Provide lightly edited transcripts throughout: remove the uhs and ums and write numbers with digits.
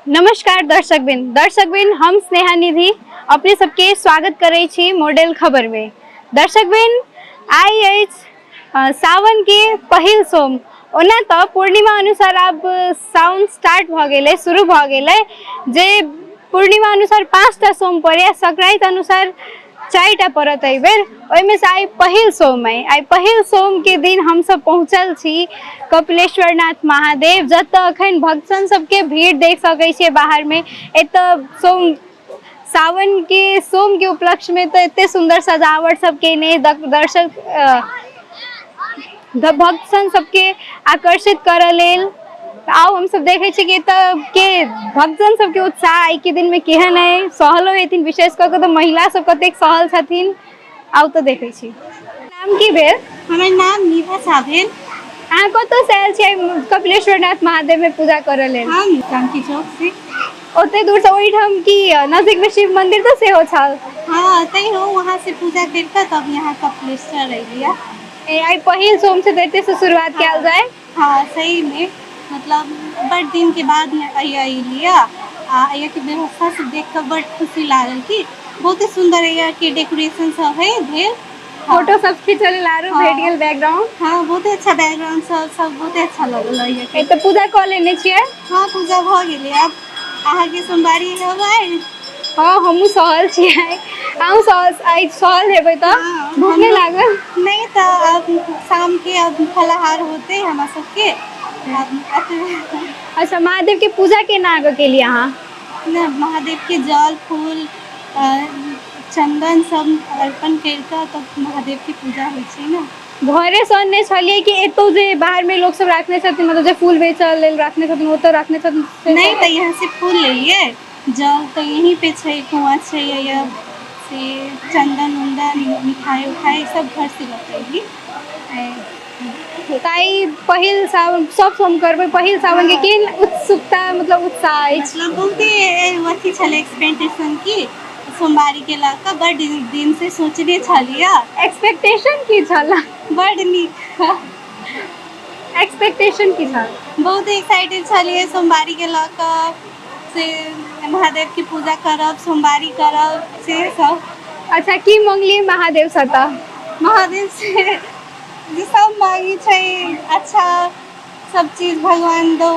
नमस्कार दर्शकबिन दर्शकबिन, हम स्नेहा निधि अपने सबके स्वागत करै छी मॉडल खबर में। दर्शकबिन, आइ अछि सावन के पहिल सोम। ओना तऽ पूर्णिमा अनुसार आब सावन स्टार्ट भऽ गेलै, शुरू भऽ गेलै, जे पूर्णिमा अनुसार 5टा सोम पड़ैए, संक्रांति अनुसार 4टा पड़त एहिबेर। ओहिमे से आइ पहिल सोम अइ। आइ पहिल सोमके दिन हमसब पहुँचल छी कपिलेश्वर नाथ महादेव, जतऽ अखन भक्तजन सबके भीड़ देख सकै छियै बाहरमे। एतऽ सोम सावन के सोम के उपलक्ष्य में तो एते सुंदर सजावट सब केने दर्शक भक्तजन सबके आकर्षित करऽ लेल। तऽ आउ, हमसब देखै छी कि एतऽ के भक्तजन सबके उत्साह आइ के दिन में केहन है, सहलो हेथिन, विशेष कऽ के तऽ महिला सब कतेक सहल छथिन। आउ तऽ देखै छी। नाम की भेल? हमर नाम निभा झा भेल। अहाँ कतऽ से आयल छियै कपिलेश्वर नाथ महादेव में पूजा करऽ लेल? हम जानकी चौक से। ओते दूर से? ओहिठाम की नजदीक में शिव मंदिर तऽ सेहो छल? हाँ, तै हो वहाँ से पूजा करिके तब यहाँ कपिलेश्वर अलियै। ए, आइ पहिल सोम से तऽ एते से शुरुआत कयल जाय। हाँ, सही में मतलब बड़ दिन के बाद अलियै आ के व्यवस्था सब देख के बड़ खुशी लागल कि बहुते सुंदर यहाँ के डेकोरेशन सब है भेल। फोटो सब खींचल लेल आरो भेट गेल बैकग्राउंड। हाँ, बहुते अच्छा बैकग्राउंड सब सब बहुते अच्छा लगल यहाँ के। ए, तऽ पूजा कऽ लेने छियै? हाँ, पूजा भऽ गेलै। आब अहाँके सोमवारी हेबै? हाँ, हमहूँ सहल छियै। अहूँ सहल, आइ सहल हेबै तऽ? हाँ। भूख नहि लागल? नहि, तऽ आब शाम के अब फलाहार होते हमरा सबके आब। अच्छा, महादेव के पूजा केना कऽ केलियै अहाँ? ने महादेव के जल, फूल, चंदन सब अर्पण करि कऽ तब महादेव के पूजा होइ छै ने। घरे सँ अनने छलियै कि एतौ जे बाहर मे लोक सब राखने छथिन, मतलब जे फूल बेचऽ लेल राखने छथिन, ओतऽ राखने छथिन से? नहि, तऽ यहाँ से फूल लेलियै, जल तऽ यहीं पे छै, कुआँ छै या से चंदन उन्दन, मिठाई उठाई सब घर से लऽ के अयली। तऽ आइ पहिल सावन, सब सोम करबै, पहिल सावन के केहन उत्सुकता, मतलब उत्साह अछि? मतलब बहुते अथी छलै एक्सपेक्टेशन की सोमवारी के लऽ कऽ बड दिन से सोचने छलियै। एक्सपेक्टेशन की छल? बड नीक। एक्सपेक्टेशन की छल? बहुत एक्साइटेड छलियै सोमवारी के लऽ कऽ, से महादेव के पूजा करब, सोमवारी करब, से सब। अच्छा, की मंगलियै महादेव से तऽ? महादेव से जे सब मांगी छै, अच्छा सब चीज भगवान दौ।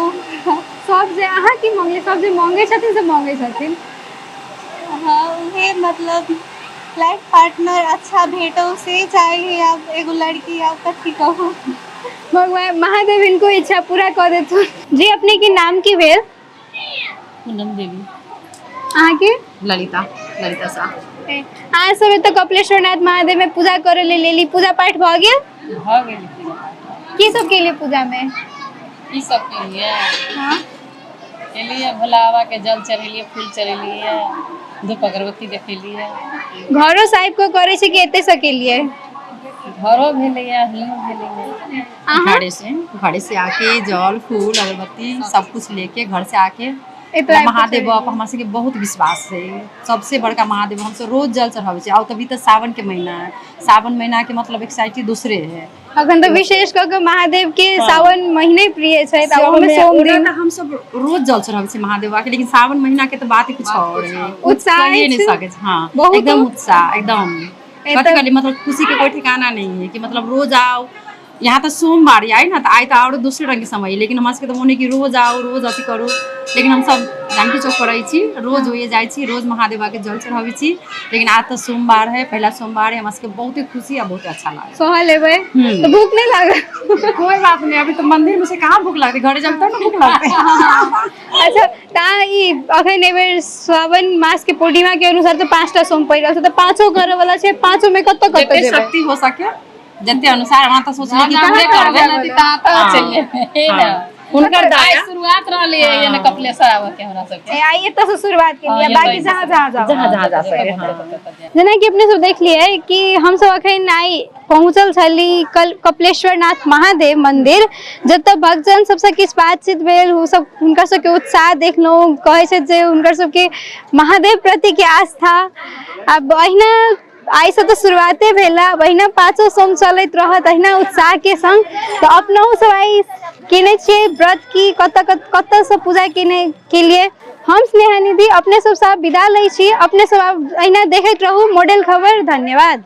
सब जे अहाँ की मंगलियै? सब जे मंगै छथिन से मंगै छथिन। हाँ, उहे मतलब लाइफ पार्टनर अच्छा भेटो से चाही। आब एगो लड़की, आब कथी कहू। भगवान महादेव हिनको इच्छा पूरा कऽ देथुन। जी, अपने के नाम की भेल? पूनम देवी। अहाँके? ललिता, ललिता शाह। अहाँ सब एतऽ कपिलेश्वर नाथ महादेव में पूजा करे लेल एली, पूजा पाठ भऽ गेल? भऽ गेल पूजा पाठ। की सब केलियै पूजा में? की सब केलियै? हाँ। एलियै, भोला बाबा के जल चढ़ेलियै, फूल चढ़ेलियै, धूप अगरबत्ती देखेलियै। घरो से आबि कऽ करै छै कि एते से केलियै? घरो भेलैया, हियों भेलैया। अहाँ? घरे से, घरे से आके जल, फूल, अगरबत्ती सब कुछ लेके घर से आके एतऽ आबि कऽ महादेव बाबा पर चढ़ेलियै। हमरा सबके बहुत विश्वास है। सबसे बड़का महादेव, हमसब रोज जल चढ़ाबै छी। और तभी तऽ सावन के महीना है, सावन महीना के मतलब एक्साइटी दूसरे है। अखन तऽ विशेष कऽ के महादेव के सावन महीने प्रिय छै, तऽ ओहोमे सोम ओना दिन। तऽ हमसब रोज जल चढ़ाबै छी महादेव बाबा के, लेकिन सावन महीना के तऽ बात ही कुछ और है। उत्साह कहिए नहीं अछि। सकै छी, हाँ। बहुत एकदम उत्साह, एकदम ए कथी तऽ कहली, मतलब खुशी के कोई ठिकाना नहीं है कि मतलब रोज आओ यहाँ। तऽ सोमवारी आई ना, तऽ आई तऽ आओर दोसरे रंग के समय है, लेकिन हमरा सबके तऽ मोन है कि रोज आओ, रोज अथी करू। लेकिन हमसब जानकी चौक पर रहै छी, रोज होइए जाइ छी, रोज महादेव बाबा के जल चढ़ाबै छी। लेकिन आज तऽ सोमवार है, पहला सोमवार है, हमरा सबके बहुते खुशी आ बहुते अच्छा लागल। सहल हेबै तऽ भूख नहि लागल? कोई बात नहीं, अभी तो मंदिर में से कहाँ भूख लगतै, घरे जाब तब ना भूख लगतै। अच्छा, तऽ ई अखन एहिबेर सावन मास के पूर्णिमा के अनुसार तऽ 5टा सोम पड़ि रहल छै, तऽ पाँचो करऽ वाला छै? पाँचो में कतऽ कतऽ जते जेबै? शक्ति हो सके, जते अनुसार वहाँ तऽ सोचलियै कि जहाँ पूरे जहाँ करबै। करबै तहाँ तहाँ चलि जेबै हाँ। ने। हुनकर आइ दया। शुरुआत रहलै यानी कपिलेश्वर आबऽ के हमरा सबके। ए, आइ एतऽ से शुरुआत केलियै, बाकी जहाँ जहाँ जाओ। जहाँ जहाँ जा सके, हाँ। जेनाकि अपने सब देखलियै कि हमसब अखन आइ पहुँचल छली कल कपिलेश्वर नाथ महादेव मंदिर, जतऽ भक्तजन सबसँ किछु बातचीत भेल। ओ सब हुनकर सबके उत्साह देखलहुँ। कहै छथि जे हुनकर सबके महादेव प्रतिके आस्था आब अहिना आइसँ तऽ शुरुआते भेल है, आब अहिना पाँचो सोम चलैत रहत अहिना उत्साहके संग। तऽ अपनहु सब आइ केने छियै व्रत की कतऽ कतऽसँ पूजा केने केलियै? हम स्नेहा निधि अपने सब साथ विदा लै छी। अपने सब आब अहिना देखैत रहू मॉडल खबर। धन्यवाद।